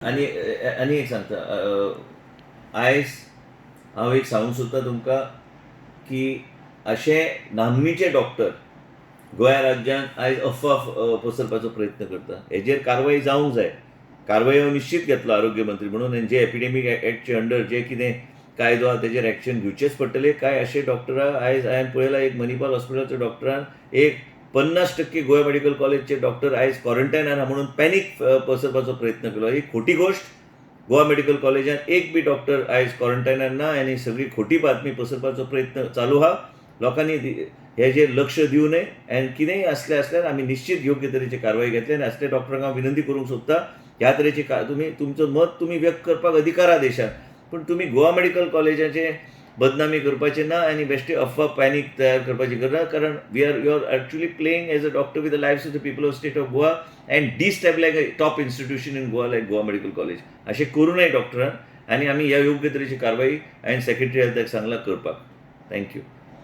आनी आनी एक सांगता, आयज हांव एक सांगूंक सोदतां तुमकां की अशे नामनेचे डॉक्टर गोंया राज्यांत आयज अफवा पसरपाचो प्रयत्न करता. हेजेर कारवाय जावंक जाय. कारवाय हांव निश्चीत घेतलो आरोग्य मंत्री म्हणून आनी जे एपिडेमीक एक्टचे अंडर जे कितें कायदो आहा तेजेर एक्शन घेवचेच पडटले. कांय अशे डॉक्टरां आयज हांवें पळयला, एक मणिपाल हॉस्पिटलाच्या डॉक्टरान एक 50% गोवा मेडिकल कॉलेजचे डॉक्टर आयज क्वॉरंटायनार आहा म्हणून पॅनीक पसरपाचो प्रयत्न केलो. ही खोटी गोश्ट. गोवा मेडिकल कॉलेजान एक बी डॉक्टर आयज क्वॉरंटायनार ना आनी सगळी खोटी बातमी पसरपाचो प्रयत्न चालू आहा. लोकांनी हेजेर लक्ष दिवं नये आनी कितेंय असलें आसल्यार आमी निश्चीत योग्य तरेची कारवाय घेतले. आनी असले डॉक्टरांक हांव विनंती करूंक सोदता, ह्या तरेची तुमी तुमचो मत तुमी व्यक्त करपाक अधिकार आहा देशांत, पूण तुमी गोवा मेडिकल कॉलेजाचे बदनामी करपाची ना आनी बेश्टे अफवा पॅनीक तयार करपाची गरज ना, कारण we are you are actually playing as a doctor with the lives of the people of state of Goa and destabilize a top institution in Goa like Goa Medical College. अशें करूं नये डॉक्टरान आनी आमी ह्या योग्य तरेची कारवाई हांवें सेक्रेटरी हेल्थाक सांगलां करपाक. Thank you.